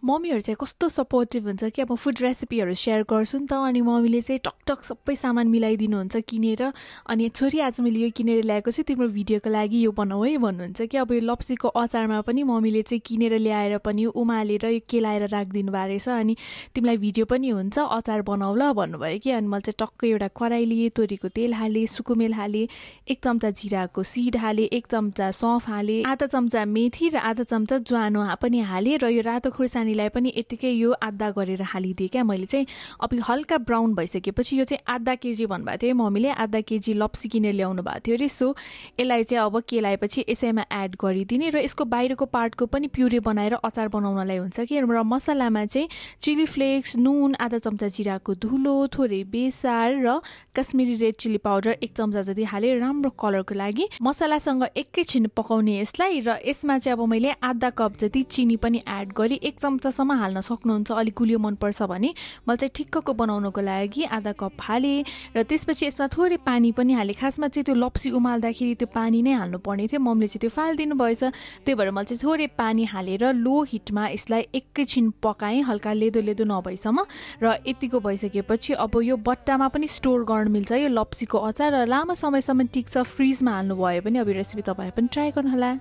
मम्मीहरु चाहिँ कस्तो सपोर्टिभ हुन्छ कि अब फुड रेसिपीहरु शेयर गर्छु नि त अनि मम्मीले चाहिँ टकटक सबै सामान मिलाइदिनुहुन्छ किनेर अनि छोरी आज मैले यो किनेर ल्याएको छु तिम्रो भिडियोको लागि यो बनाऊ है भन्नुहुन्छ कि अब यो लप्सीको अचारमा पनि मम्मीले चाहिँ किनेर ल्याएर पनि उमालेर यो केलाएर राखिदिनु भएको रहेछ अनि तिमीलाई भिडियो पनि हुन्छ अचार बनाऊ ल भन्नुभयो कि अनि मैले चाहिँ टक्क एउटा कराई लिए तोरीको तेल हाले सुकुमेल हाले 1 चम्चा जिराको सीड हाले 1 चम्चा सौंफ हाले आधा चम्चा मेथी र आधा चम्चा ज्वानो पनि हाले र यो रातो खुर्सानीलाई पनि यतिकै यो आधा गरेर हालिदिए क्या मैले चाहिँ अब यो हल्का ब्राउन भइसकेपछि यो चाहिँ आधा केजी भन्नुभएको थियो मम्मीले आधा केजी लप्सी किनेर ल्याउनु भएको थियो रे सो यसलाई चाहिँ अब केलाएपछि यसैमा एड गरिदिने र यसको बाहिरको पार्टको पनि प्युरे बनाएर अचार बनाउनलाई हुन्छ कि र मसलामा चाहिँ चिली फ्लेक्स नुन आधा चम्चा जिराको धुलो थोरै बेसार र कश्मीरी रेड चिली पाउडर 1 चम्चा जति हाले राम्रो कलरको लागि मसलासँग एकैछिन पकाउने यसलाई र यसमा चाहिँ अब मैले आधा कप जति चिनी पनि एड गरी 1 चम्चासम्म हाल्न सक्नुहुन्छ अलि गुलियो मन पर्छ भने मैले चाहिँ ठिक्कको बनाउनको लागि आधा कप हाले र त्यसपछि यसमा थोरै पानी पनि हाले खासमा चाहिँ त्यो लप्सी उमाल्दाखेरि त्यो पानी नै हाल्नु पर्ने थियो मम्मीले चाहिँ त्यो फाल्दिनु भएछ त्यही भएर मैले चाहिँ थोरै पानी हालेर लो हिटमा यसलाई एकैछिन पकाएँ हल्का लेदो लेदो नभएसम्म र यतिको भइसकेपछि अब यो बट्टामा पनि स्टोर गर्न मिल्छ यो लप्सीको अचार र लामो समयसम्म टिक्छ फ्रिजमा हाल्नु भयो भने अब यो रेसिपी तपाईहरुले पनि ट्राई गर्नु होला